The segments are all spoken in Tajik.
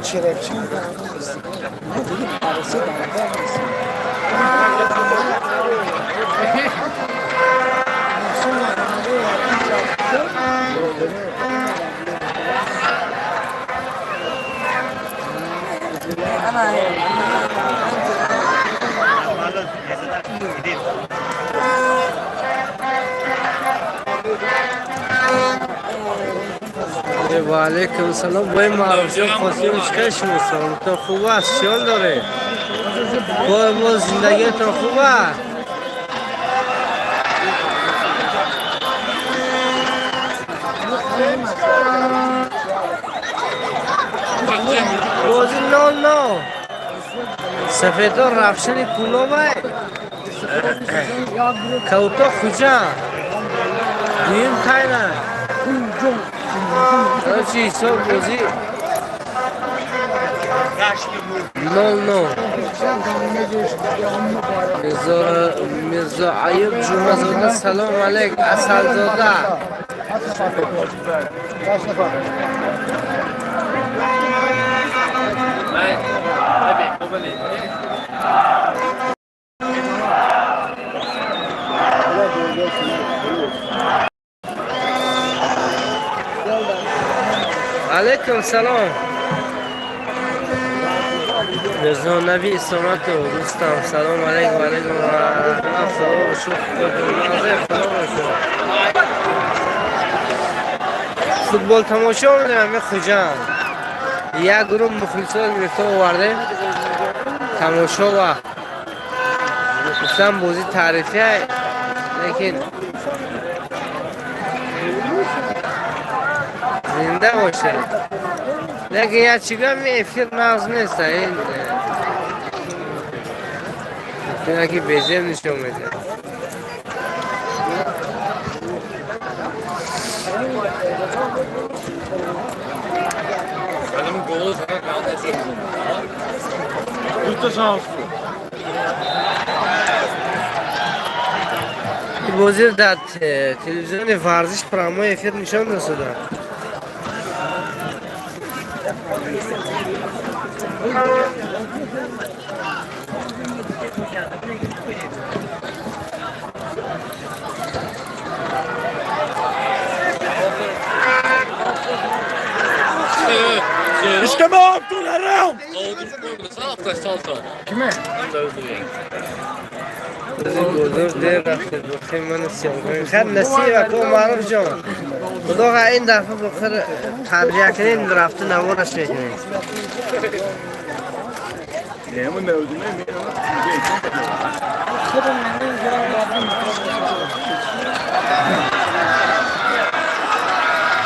Чӣ? و علیکم سلام. با این معروف خواستیم چیکار شما؟ سلام، خوب است؟ چیال داره با ما؟ زندگیتون خوب است؟ بازی 0-0. سفیدان رفشن کولوبه کوتا خوجا دویم تایمه. چی حساب بازی 0-0. میرزا ایوب جمعه، سلام علیک اصلزاده. علیکم سلام میرزا نبی سمت و دوستم، سلام علیکم. علیکم و خدا و شکر، خدا و شکر. فوتبال تماشا میدونم. خوجند یک گروه مخلصان گرفته آورده تماشا و گفتم بازی تعریفی، لیکن زنده باشه. لیکن یک چیگاه می افیر نغز نیست. این که بیزیم نشون میده. Adamın golü sana kaldı. Orta sahası. بازی در تلویزیون ورزش прямой эфир нишон дошуда. İşte bu Abdülharam. Kime? بزرگ دیر رفته بخیر من سیام خیر نصیب کو معروف جان. خدا این دفعه بخیر ترجیح کنین رفته نوارش میکنین. Ne bu mevzu ne?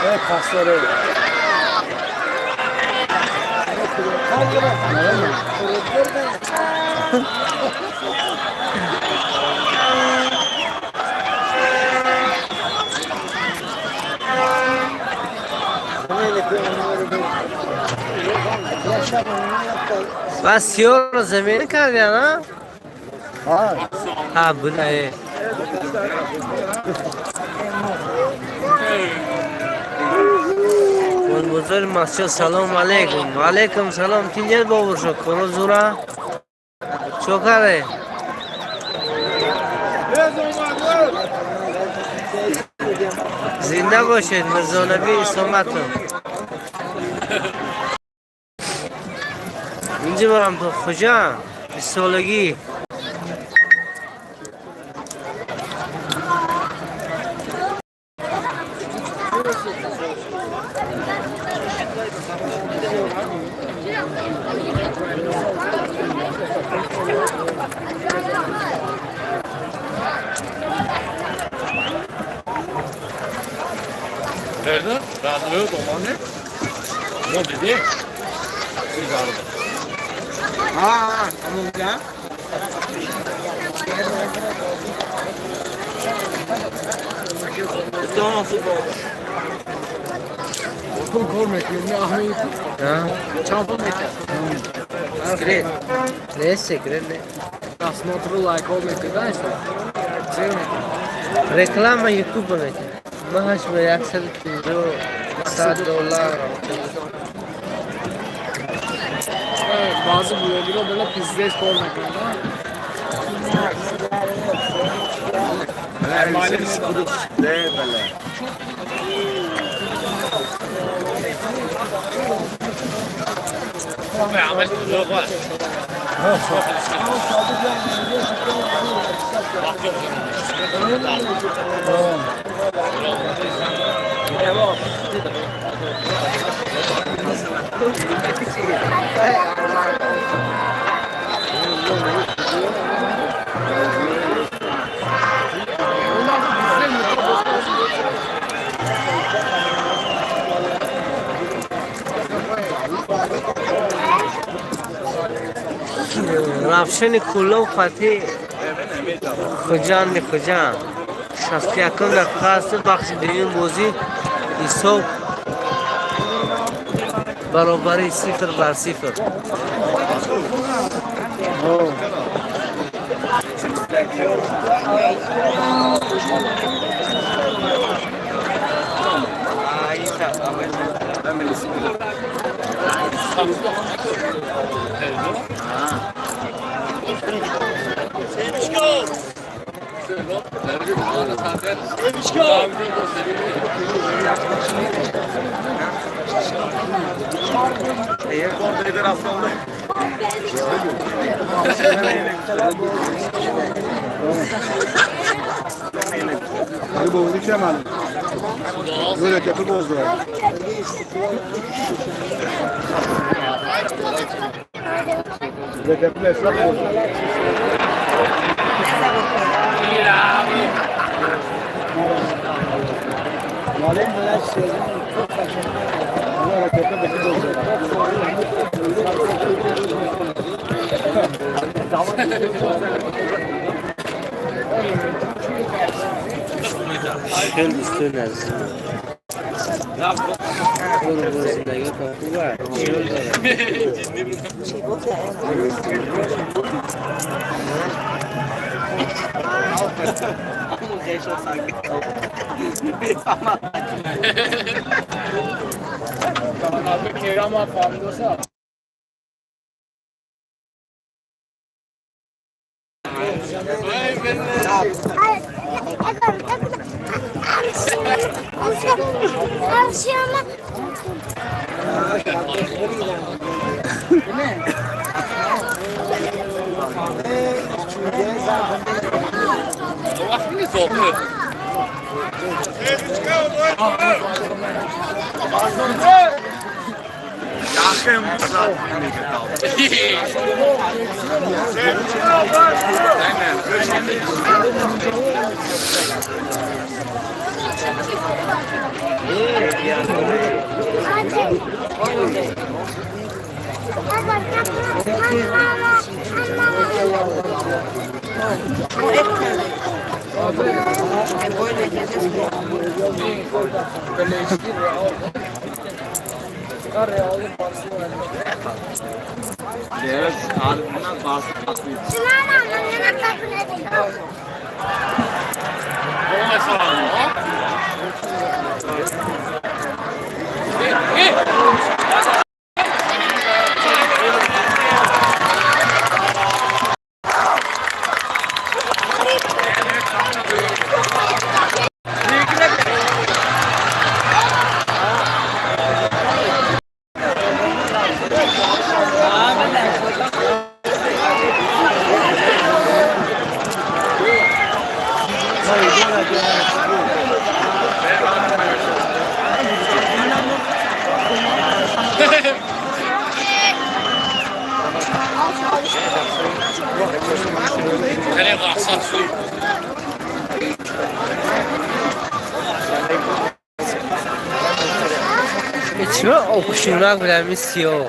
Evet, pasları. و سیاه رو زمین کردی نه؟ ها بوده. بزرگ مسجد، سلام علیکم. علیکم سلام. تینجر بابر شد کنو زورا چوکره. زنده باشید میرزا نبی سمتون. اینجا برم تو کجا 20 سالگی. Nerede? Radyo domanı. Ne dedi? Sigara. Ha, tamam ya. Tamam, futbol. Pul کار میکنیم نه اهمی. ها. چند پول میکنیم؟ سکرت نه، سکرت نه. Просмотру, лайков мекунад, зер мекунад. Реклама ютуба мекунад. Маҳаш ба 150 100 доллар. Баъзи блогерҳо бела пиздец кор мекунад. Не, бале. Равшани Кӯлоб қати Хуҷанди Хуҷанд, 61-ум дақиқа аст, бахши дуюм бозӣ, ҳисоб баробари 0 бар 0. Хеле дӯстони азиз, зиндагиатон хуб аст? Чӣ ҳол дорад? Чима обхушунак будам сиёҳ.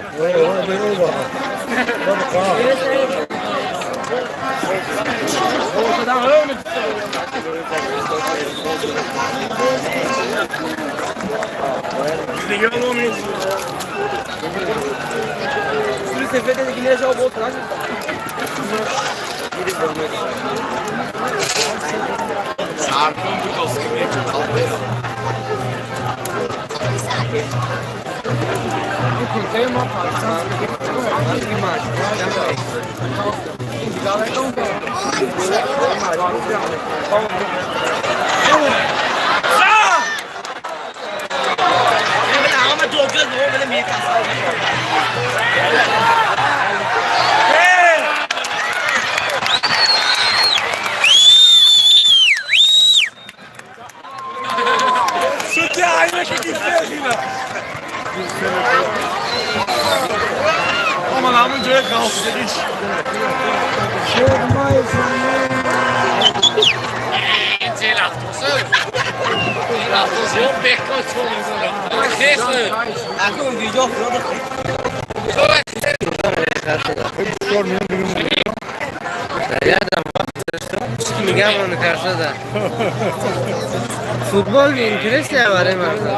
Футбол интереснее барои мардум.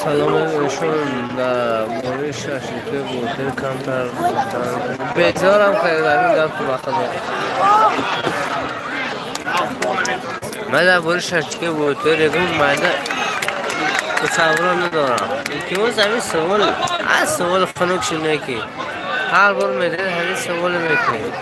Салом ایشون در مورد شاشیته بوتر کمتر بهترم خیلی همین گفت وقت من در مورد شاشیته بوتر یکم معنی تصورم ندارم. یکی باز همین سوال از سوال خنک شونه که هر بار میده همین سوال میکنی.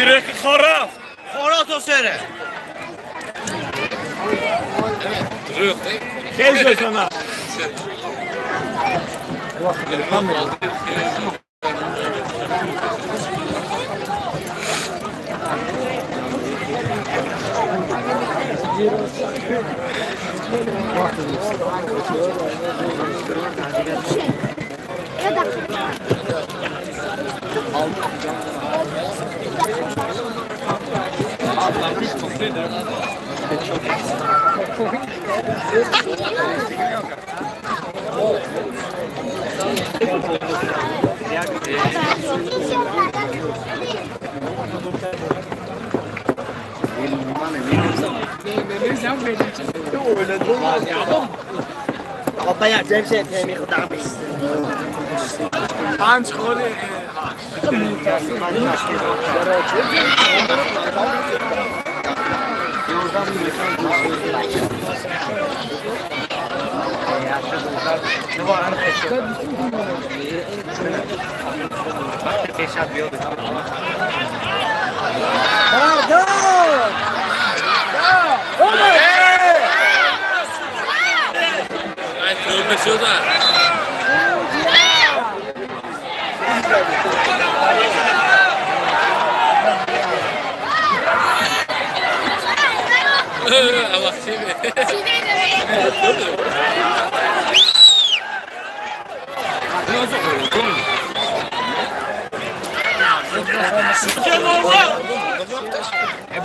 Direkt xaraf. Xaraf o sene. Terug, hè? Geen پنج خوری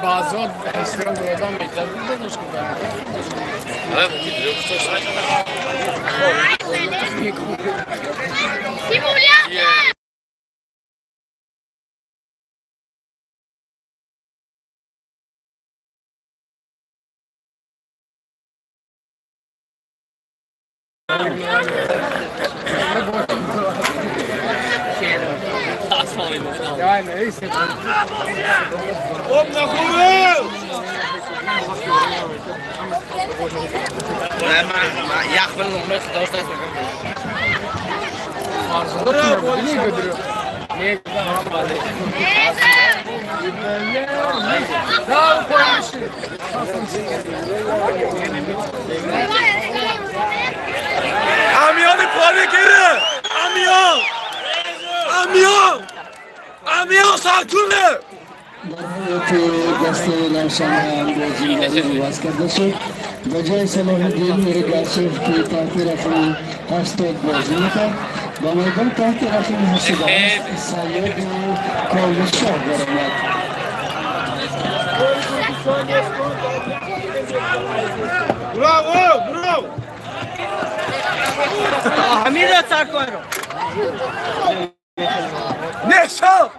بازار احترام به آدم Op naar Goeree! Nee, maar ja, ik ben nog met gedoofd. Amion پاره گیره! Amion! Amion! Amion ساتونه! دست لمشان بازی آغاز کرده شد. به جای صلاح الدین میرگاشف که تحت رقم 80 بازی میکرد با میدان تحت رقم 88 سید کاوشاه برآمد. براو براو! حمید سرکار رو نشا!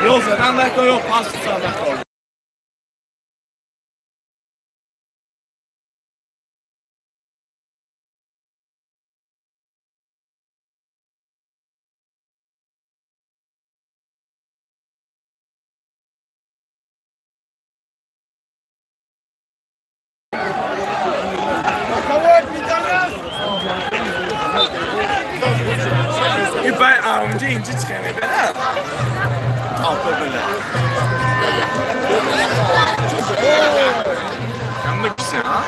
Yok zaten yok pas tutar. И бай аунҷа инҷи чиқа мебера? Апа биле. Ямда киси, ha?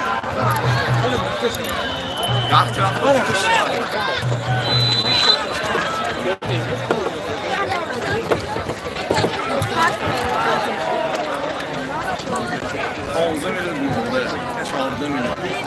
Вақти вақт. 15 миллион, 14 миллион.